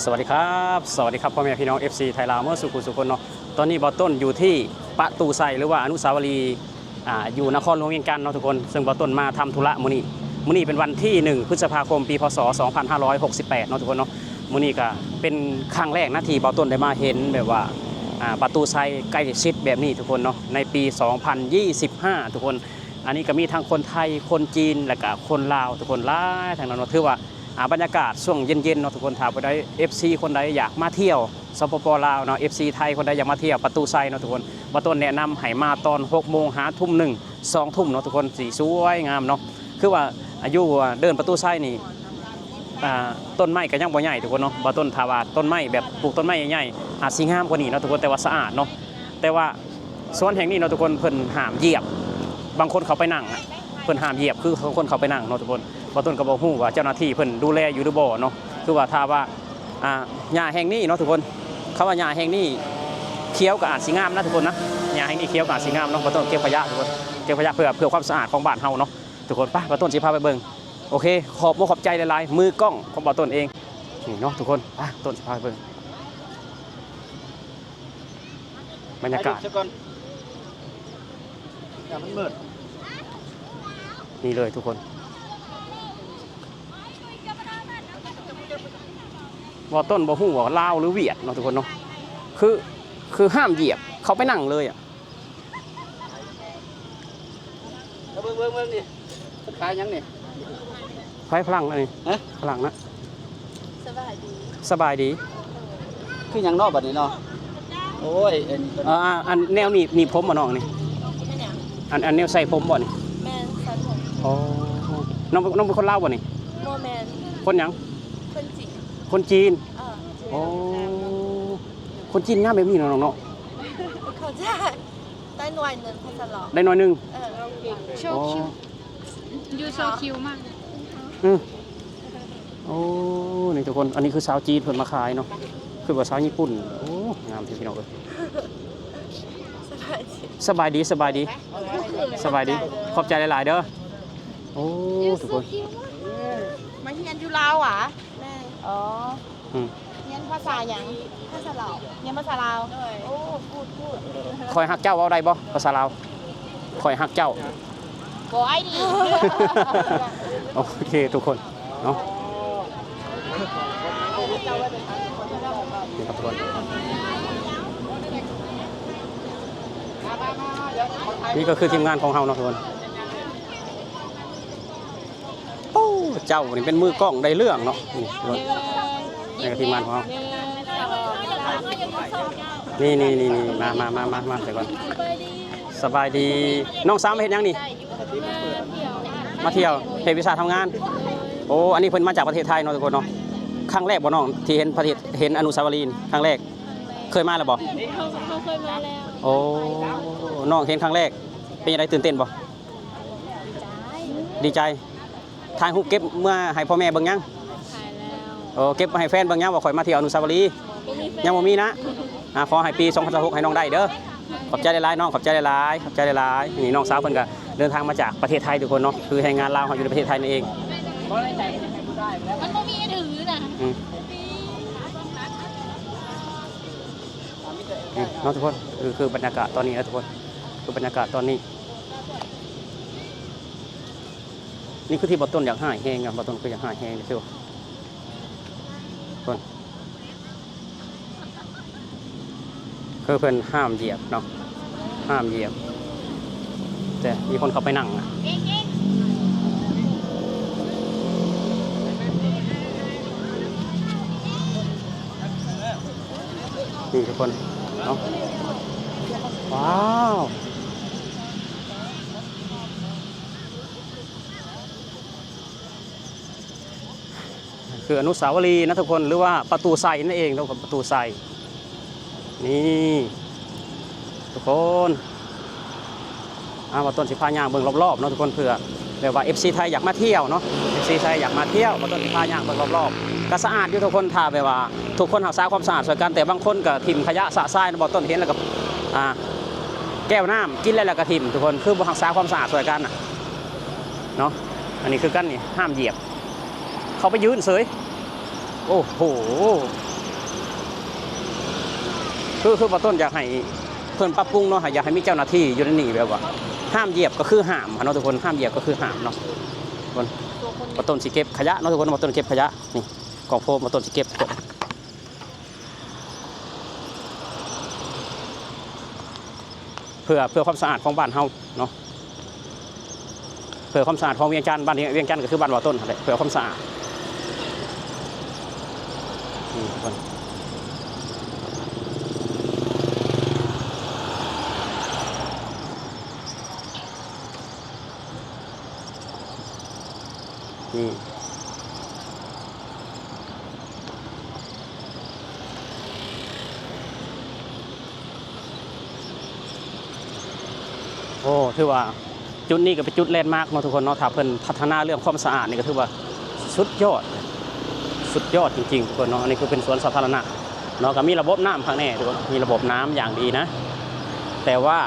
ສະຫວັດດີຄັບ ສະຫວັດດີຄັບ ພໍ່ແມ່ພີ່ນ້ອງ ເອັຟຊີ ໄທລາວ ເໝິດສູ່ຜູ້ສູ່ຄົນເນາະ. ຕອນນີ້ບ່າວຕົ້ນຢູ່ທີ່ປະຕູໄຊ ຫຼືວ່າອະນຸສາວະລີ ອ່າ ຢູ່ນະຄອນຫຼວງວຽງຈັນເນາະທຸກຄົນ. ເຊິ່ງບ່າວຕົ້ນມາທຳທຸລະມື້ນີ້ ມື້ນີ້ເປັນວັນທີໜຶ່ງ ພຶດສະພາຄົມ ປີ ພ.ສ. ສອງພັນຫ້າຮ້ອຍຫົກສິບແປດເນາະທຸກຄົນເນາະ. ມື້ນີ້ກະເປັນຄັ້ງແລກນະ ທີ່ບ່າວຕົ້ນໄດ້ມາເຫັນແບບວ່າ ອ່າ ປະຕູໄຊໃກ້ຊິດແບບນີ້ທຸກຄົນເນາະ ໃນປີສອງພັນຊາວຫ້າທຸກຄົນ. ອັນນີ້ກະມີທັງຄົນໄທ ຄົນຈີນ ແລະກະຄົນລາວທຸກຄົນ ຫຼາຍທັງນັ້ນເນາະ. ຖືວ່າ ອ່າ ບັນຍາກາດຊ່ວງເຢັນໆເນາະທຸກຄົນ. ຖ້າຜູ້ໃດ ເອັຟຊີ ຄົນໃດຢາກມາທ່ຽວ ສປປ ລາວເນາະ ເອັຟຊີ ໄທຄົນໃດຢາກມາທ່ຽວປະຕູໄຊເນາະທຸກຄົນ ບ່າວຕົ້ນແນະນຳໃຫ້ມາຕອນຫົກໂມງຫາທຸ່ມໜຶ່ງ ສອງທຸ່ມເນາະທຸກຄົນ ຊິສວຍງາມເນາະ. ຄືວ່າຢູ່ເດີ່ນປະຕູໄຊນີ້ ອ່າ ຕົ້ນໄມ້ກະຍັງບໍ່ໃຫຍ່ທຸກຄົນເນາະ. ບ່າວຕົ້ນຖ້າວ່າຕົ້ນໄມ້ແບບ ປູກຕົ້ນໄມ້ໃຫຍ່ໆ ອາດຊິງາມກວ່ານີ້ເນາະທຸກຄົນ ແຕ່ວ່າສະອາດເນາະ. ແຕ່ວ່າສວນແຫ່ງນີ້ເນາະທຸກຄົນ ເພິ່ນຫ້າມຢຽບ ບາງຄົນເຂົ້າໄປນັ່ງ ເພິ່ນຫ້າມຢຽບ ຄືບາງຄົນເຂົ້າໄປນັ່ງເນາະທຸກຄົນ. ບ່າວຕົ້ນກະບໍ່ຮູ້ວ່າເຈົ້າໜ້າທີ່ເພິ່ນດູແລຢູ່ຫຼືບໍ່ເນາະ. ຄືວ່າຖ້າວ່າ ອ່າ ຫຍ້າແຫ່ງນີ້ເນາະທຸກຄົນ ຄຳວ່າຫຍ້າແຫ່ງນີ້ຂຽວກະອາດຊິງາມນະທຸກຄົນນະ. ຫຍ້າແຫ່ງນີ້ຂຽວກະອາດຊິງາມເນາະ. ບ່າວຕົ້ນເກັບຂະຫຍະທຸກຄົນ ເກັບຂະຫຍະເພື່ອ ເພື່ອຄວາມສະອາດຂອງບ້ານເຮົາເນາະທຸກຄົນ. ໄປ ບ່າວຕົ້ນຊິພາໄປເບິ່ງ. ໂອເຄ ຂອບມຸກຂອບໃຈຫຼາຍໆ ມືກ້ອງຂອງບ່າວຕົ້ນເອງນີ້ເນາະທຸກຄົນ. ໄປ ຕົ້ນຊິພາໄປເບິ່ງບັນຍາກາດ ຖ່າຍຮູບຊະກ່ອນ ຢ່າມັນມືດ ນີ້ເລີຍທຸກຄົນ. ບ່າວຕົ້ນບໍ່ຮູ້ວ່າລາວຫຼືຫວຽດເນາະທຸກຄົນເນາະ ຄື ຄືຫ້າມຢຽບ ເຂົ້າໄປນັ່ງເລີຍອະ. ເບິ່ງ ເບິ່ງ ເບິ່ງນີ້ ເພິ່ນຂາຍຫຍັງນີ້? ໃຜຝຣັ່ງນະນີ້? ຮະ? ຝຣັ່ງນະ. ສະບາຍດີ ສະບາຍດີ. ຄືຫຍັງເນາະບັດນີ້ເນາະ? ໂອ້ຍ ອັນ ອ່າ ອັນແນວໜີບ ໜີບຜົມບໍ່ນ້ອງນີ້? ແມ່ນຫຍັງ? ອັນ ອັນແນວໃສ່ຜົມບໍ່ນີ້? ແມ່ນ ໃສ່ຜົມ. ອໍ ນ້ອງ ນ້ອງເປັນຄົນລາວບໍ່ນີ້? ບໍ່ແມ່ນ. ຄົນຫຍັງ? ຄົນຈີນ. ຄົນຈີນ? ເອີ. ອໍ ຄົນຈີນງາມແບບນີ້ເນາະນ້ອງເນາະ. ເຂົ້າໃຈ. ໄດ້ໜ້ອຍໜຶ່ງ ພາສາລາວ ໄດ້ໜ້ອຍໜຶ່ງ. ເອີ ໂຊຄິວ ຢູໂຊຄິວມາກ. ອື ໂອ້ ນີ້ທຸກຄົນ ອັນນີ້ຄືຊາວຈີນເພິ່ນມາຂາຍເນາະ ຄືວ່າຊາວຍີ່ປຸ່ນ. ໂອ້ ງາມແທ້ພີ່ນ້ອງເອີຍ. ສະບາຍດີ ສະບາຍດີ ສະບາຍດີ ຂອບໃຈຫຼາຍໆເດີ. ໂອ້ ທຸກຄົນ ມາຮຽນຢູ່ລາວຫວາ? ແມ່ນ. ອໍ ອືມ ຮຽນພາສາຫຍັງ? ພາສາລາວ. ຮຽນພາສາລາວ. ໂດຍ. ໂອ້ ກູດ ກູດ. ຂ້ອຍຮັກເຈົ້າ ເວົ້າໄດ້ບໍ່ ພາສາລາວ? ຂ້ອຍຮັກເຈົ້າ. ບໍ່ໄອ້ດີ. ໂອເຄທຸກຄົນເນາະ ນີ້ຄັບທຸກຄົນ ນີ້ກະຄືທີມງານຂອງເຮົາເນາະທຸກຄົນ. ໂອ້ ເຈົ້ານີ້ເປັນມືກ້ອງໄດ້ເລື່ອງເນາະ. ນີ້ ນີ້ກະທີມງານຂອງເຮົາ. ນີ້ ນີ້ ນີ້ ນີ້ ມາ ມາ ມາ ມາ ມາ ໃສ່ກ່ອນ. ສະບາຍດີ ນ້ອງສາວມາເຮັດຫຍັງນີ້? ມາທ່ຽວ ເຮັດວີຊາທຳງານ. ໂອ້ ອັນນີ້ເພິ່ນມາຈາກປະເທດໄທເນາະທຸກຄົນເນາະ. ຄັ້ງແລກບໍ່ນ້ອງ ທີ່ເຫັນປະເທດ ເຫັນອະນຸສາວະລີຄັ້ງແລກ? ເຄີຍມາແລ້ວບໍ່? ເຮົາ ເຮົາເຄີຍມາແລ້ວ. ໂອ້ ນ້ອງເຫັນຄັ້ງແລກ ເປັນຈັ່ງໃດ ຕື່ນເຕັ້ນບໍ່? ດີໃຈ. ຖ່າຍຮູບເກັບເມືອໃຫ້ພໍ່ແມ່ເບິ່ງຍັງ? ຖ່າຍແລ້ວ. ໂອ້ ເກັບໃຫ້ແຟນເບິ່ງຍັງວ່າຂ້ອຍມາທ່ຽວອະນຸສາວະລີ? ບໍ່ມີແຟນ. ຍັງບໍ່ມີນະ. ອ່າ ຂໍໃຫ້ປີສອງພັນຊາວຫົກໃຫ້ນ້ອງໄດ້ເດີ. ຂອບໃຈຫຼາຍໆນ້ອງ ຂອບໃຈຫຼາຍໆ ຂອບໃຈຫຼາຍໆ. ນີ້ນ້ອງສາວເພິ່ນກະເດີນທາງມາຈາກປະເທດໄທທຸກຄົນເນາະ ຄືແຮງງານລາວເຮົາຢູ່ໃນປະເທດໄທນັ້ນເອງ. ມັນບໍ່ມີອັນອື່ນນະ. ອືມ ນີ້ເນາະທຸກຄົນ ຄື ຄືບັນຍາກາດຕອນນີ້ນະທຸກຄົນ ຄືບັນຍາກາດຕອນນີ້. ນີ້ຄືທີ່ບ່າວຕົ້ນຢາກຮ້າຍແຮງນະ ບ່າວຕົ້ນຄືຢາກຮ້າຍແຮງເດ້. ເບິ່ງ ຄືເພິ່ນຫ້າມຢຽບເນາະ ຫ້າມຢຽບ ແຕ່ມີຄົນເຂົ້າໄປນັ່ງນະ. ນີ້ທຸກຄົນເນາະ ວ້າວ ຄືອະນຸສາວະລີນະທຸກຄົນ ຫຼືວ່າປະຕູໄຊນັ້ນເອງເນາະ ປະຕູໄຊ. ນີ້ທຸກຄົນ ອ່າ ບ່າວຕົ້ນຊິພາຍ່າງເບິ່ງລອບໆເນາະທຸກຄົນ ເພື່ອແບບວ່າ ເອັຟຊີ ໄທຢາກມາທ່ຽວເນາະ ເອັຟຊີ ໄທຢາກມາທ່ຽວ ບ່າວຕົ້ນຊິພາຍ່າງເບິ່ງລອບໆ. ກະສະອາດຢູ່ທຸກຄົນ ຖ້າແບບວ່າທຸກຄົນຮັກສາຄວາມສະອາດຊ່ວຍກັນ ແຕ່ບາງຄົນກະຖິ້ມຂະຫຍະຊະຊາຍເນາະ ບ່າວຕົ້ນເຫັນແລ້ວກະ ອ່າ ແກ້ວນ້ຳກິນແລ້ວ ແລ້ວກະຖິ້ມທຸກຄົນ ຄືບໍ່ຮັກສາຄວາມສະອາດຊ່ວຍກັນນະເນາະ. ອັນນີ້ຄືກັນນີ້ ຫ້າມຢຽບ ເຂົ້າໄປຢືນເສີຍ. ໂອ້ໂຫ ຄື ຄືບ່າວຕົ້ນຢາກໃຫ້ເພິ່ນປັບປຸງເນາະ ໃຫ້ ຢາກໃຫ້ມີເຈົ້າໜ້າທີ່ຢູ່ໃນນີ້ ແບບວ່າຫ້າມຢຽບກໍຄືຫ້າມຫັ້ນເນາະທຸກຄົນ ຫ້າມຢຽບກໍຄືຫ້າມເນາະທຸກຄົນ. ບ່າວຕົ້ນຊິເກັບຂະຫຍະເນາະທຸກຄົນ ບ່າວຕົ້ນເກັບຂະຫຍະ ນີ້ ກອງໂຟມ ບ່າວຕົ້ນຊິເກັບ ເພື່ອ ເພື່ອຄວາມສະອາດຂອງບ້ານເຮົາເນາະ ເພື່ອຄວາມສະອາດຂອງວຽງຈັນ ບ້ານວຽງຈັນກໍຄືບ້ານບ່າວຕົ້ນຫັ້ນແຫຼະ ເພື່ອຄວາມສະອາດ ນີ້ທຸກຄົນ ນີ້. ໂອ້ ຖືວ່າຈຸດນີ້ກໍເປັນຈຸດແລນມາກເນາະທຸກຄົນເນາະ ຖ້າເພິ່ນພັດທະນາເລື່ອງຄວາມສະອາດນີ້ກໍຖືວ່າສຸດຍອດ ສຸດຍອດຈິງໆທຸກຄົນເນາະ. ອັນນີ້ຄືເປັນສວນສາທາລະນະເນາະ ກໍມີລະບົບນ້ຳຂ້າງໃນທຸກຄົນ ມີລະບົບນ້ຳຢ່າງດີນະ ແຕ່ວ່າ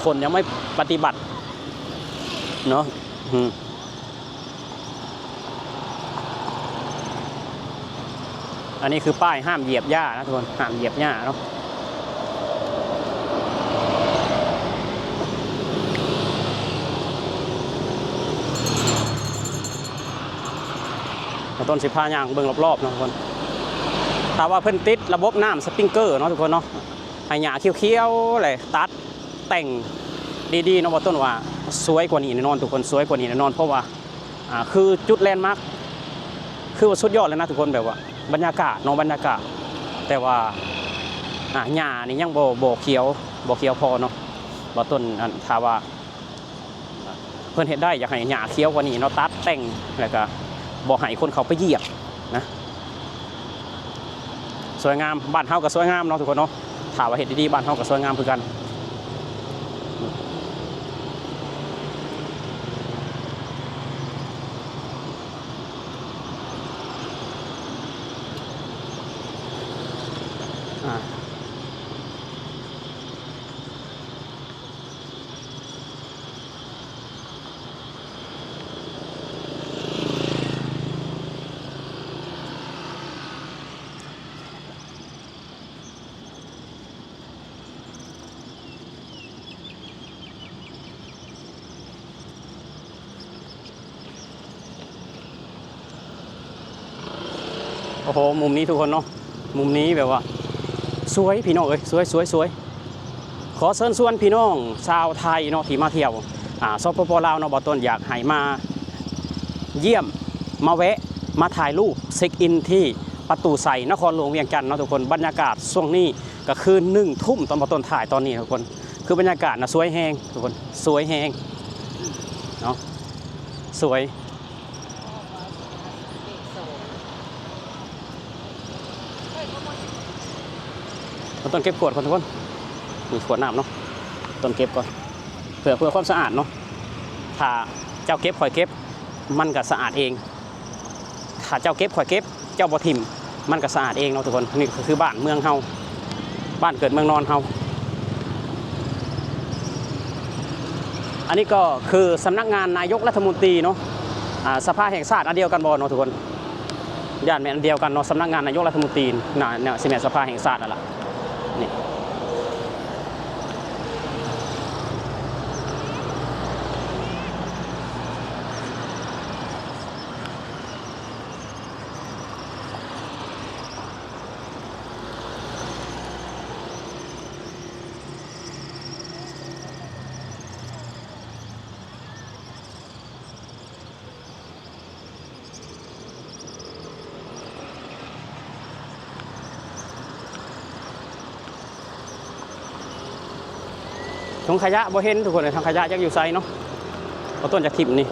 ຄົນຍັງໄມ່ປະຕິບັດເນາະ ອືມ. ອັນນີ້ຄືປ້າຍຫ້າມຢຽບຫຍ້ານະທຸກຄົນ ຫ້າມຢຽບຫຍ້າເນາະ. ບ່າວຕົ້ນຊິພາຍ່າງເບິ່ງລອບໆເນາະທຸກຄົນ ຖ້າວ່າເພິ່ນຕິດລະບົບນ້ຳສະປຣິງເກີເນາະທຸກຄົນເນາະ ໃຫ້ຫຍ້າຂຽວໆ ແລະ ຕັດແຕ່ງດີໆເນາະ ບ່າວຕົ້ນວ່າສວຍກວ່ານີ້ແນ່ນອນທຸກຄົນ ສວຍກວ່ານີ້ແນ່ນອນ ເພາະວ່າ ອ່າ ຄືຈຸດແລນມາກ ຄືວ່າສຸດຍອດເລີຍນະທຸກຄົນ ແບບວ່າບັນຍາກາດເນາະ ບັນຍາກາດ ແຕ່ວ່າ ອ່າ ຫຍ້ານີ້ຍັງບໍ່ ບໍ່ຂຽວ ບໍ່ຂຽວພໍເນາະ ບ່າວຕົ້ນ ອັນ ຖ້າວ່າ ເພິ່ນເຮັດໄດ້ ຢາກໃຫ້ຫຍ້າຂຽວກວ່ານີ້ເນາະ ຕັດແຕ່ງ ແລ້ວກະບໍ່ໃຫ້ຄົນເຂົ້າໄປຢຽບນະ. ສວຍງາມ ບ້ານເຮົາກໍສວຍງາມເນາະທຸກຄົນເນາະ ຖ້າວ່າເຮັດດີໆ ບ້ານເຮົາກໍສວຍງາມຄືກັນ. ໂອ້ໂຫ ມຸມນີ້ທຸກຄົນເນາະ ມຸມນີ້ແບບວ່າສວຍພີ່ນ້ອງເອີຍ ສວຍ ສວຍ ສວຍ. ຂໍເຊີນຊວນພີ່ນ້ອງຊາວໄທເນາະ ທີ່ມາທ່ຽວ ອ່າ ສປປ ລາວເນາະ ບ່າວຕົ້ນຢາກໃຫ້ມາຢ້ຽມ ມາແວະ ມາຖ່າຍຮູບເຊັກອິນທີ່ປະຕູໄຊ ນະຄອນຫຼວງວຽງຈັນເນາະທຸກຄົນ. ບັນຍາກາດຊ່ວງນີ້ກໍຄືໜຶ່ງທຸ່ມ ຕອນບ່າວຕົ້ນຖ່າຍຕອນນີ້ທຸກຄົນ ຄືບັນຍາກາດນະສວຍແຮງທຸກຄົນ ສວຍແຮງເນາະ ສວຍ. ເອົາຕົ້ນເກັບຂວດກ່ອນທຸກຄົນ ນີ້ຂວດນ້ຳເນາະ ຕົ້ນເກັບກ່ອນ ເພື່ອ ເພື່ອຄວາມສະອາດເນາະ. ຖ້າເຈົ້າເກັບຂ້ອຍເກັບ ມັນກໍສະອາດເອງ ຖ້າເຈົ້າເກັບຂ້ອຍເກັບ ເຈົ້າບໍ່ຖິ້ມ ມັນກໍສະອາດເອງເນາະທຸກຄົນ. ນີ້ກໍຄືບ້ານເມືອງເຮົາ ບ້ານເກີດເມືອງນອນເຮົາ. ອັນນີ້ກໍຄືສຳນັກງານນາຍົກລັດຖະມົນຕີເນາະ ອາ ສະພາແຫ່ງຊາດ ອັນດຽວກັນບໍ່ເນາະທຸກຄົນ? ຢ້ານແມ່ນອັນດຽວກັນເນາະ ສຳນັກງານນາຍົກລັດຖະມົນຕີ ໜ້າ ໜ້າຊິແມ່ນສະພາແຫ່ງຊາດຫັ້ນລະ ນີ້. ຖົງຂະຫຍະບໍ່ເຫັນທຸກຄົນເອີຍ ຖັງຂະຫຍະຈັກຢູ່ໃສເນາະ ບ່າວຕົ້ນຢາກຖິ້ມນີ້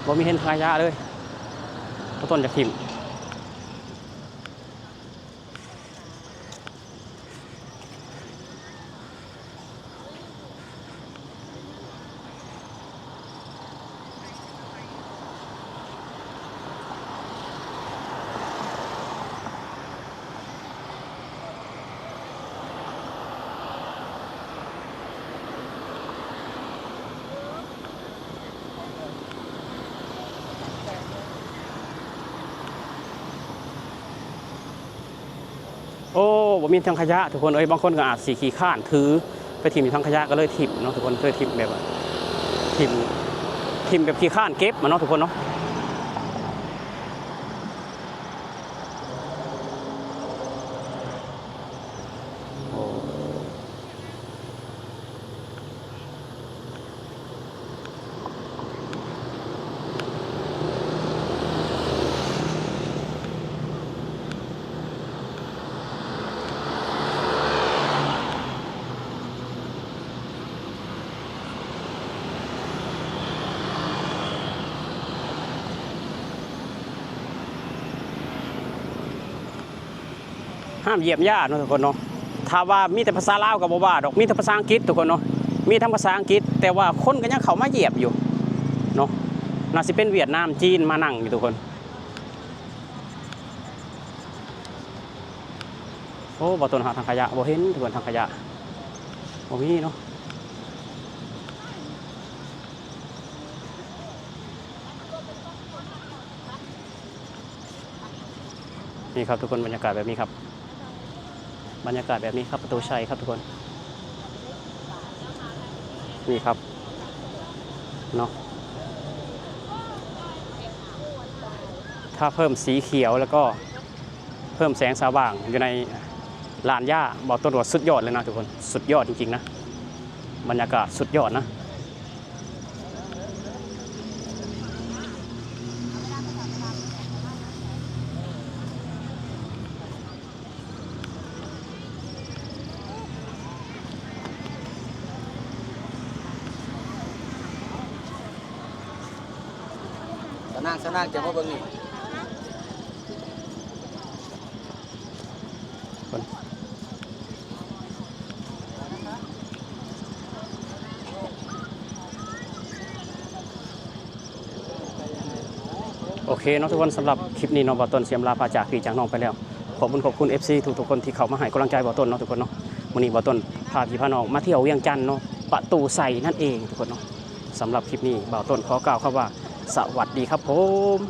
ບໍ່ມີເຫັນຖັງຂະຫຍະເລີຍ ບ່າວຕົ້ນຢາກຖິ້ມ. ໂອ້ ບໍ່ມີຖັງຂະຫຍະທຸກຄົນເອີຍ. ບາງຄົນກໍອາດຊິຂີ້ຄ້ານຖືໄປຖິ້ມຢູ່ຖັງຂະຫຍະ ກໍເລີຍຖິ້ມເນາະທຸກຄົນ, ເລີຍຖິ້ມແບບວ່າ ຖິ້ມ ຖິ້ມແບບຂີ້ຄ້ານເກັບມາເນາະທຸກຄົນເນາະ. ໂອ້ ຫ້າມຢຽບຫຍ້າເນາະທຸກຄົນເນາະ. ຖ້າວ່າມີແຕ່ພາສາລາວກໍບໍ່ວ່າດອກ, ມີແຕ່ພາສາອັງກິດທຸກຄົນເນາະ, ມີທັງພາສາອັງກິດ, ແຕ່ວ່າຄົນກໍຍັງເຂົ້າມາຢຽບຢູ່ເນາະ. ໜ້າຊິເປັນຫວຽດນາມ ຈີນມານັ່ງຢູ່ທຸກຄົນ. ໂອ້ ບໍ່ຕົ້ນຫາຖັງຂະຫຍະ ບໍ່ເຫັນທຸກຄົນ, ຖັງຂະຫຍະບໍ່ມີເນາະ. ນີ້ຄັບທຸກຄົນ, ບັນຍາກາດແບບນີ້ຄັບ, ບັນຍາກາດແບບນີ້ຄັບ ປະຕູໄຊຄັບທຸກຄົນ. ນີ້ຄັບເນາະ, ຖ້າເພີ່ມສີຂຽວ ແລ້ວກໍເພີ່ມແສງສະຫວ່າງຢູ່ໃນລານຫຍ້າ ເວົ້າຕົ້ນວ່າສຸດຍອດເລີຍນະທຸກຄົນ, ສຸດຍອດຈິງໆນະ, ບັນຍາກາດສຸດຍອດນະ. ສາວນາງ ສາວນາງ ຈະມາເບິ່ງນີ້. ໂອເຄເນາະທຸກຄົນ, ສຳລັບຄລິບນີ້ເນາະ ບ່າວຕົ້ນຊິອຳລາພາຈາກພີ່ຈາກນ້ອງໄປແລ້ວ. ຂອບຄຸນ ຂອບຄຸນ ເອັຟຊີ ທຸກໆຄົນທີ່ເຂົ້າມາໃຫ້ກຳລັງໃຈບ່າວຕົ້ນເນາະທຸກຄົນເນາະ. ມື້ນີ້ບ່າວຕົ້ນພາພີ່ພານ້ອງມາທ່ຽວວຽງຈັນເນາະ, ປະຕູໄຊນັ້ນເອງທຸກຄົນເນາະ. ສຳລັບຄລິບນີ້ ບ່າວຕົ້ນຂໍກ່າວຄຳວ່າ ສະຫວັດດີຄັບຜົມ.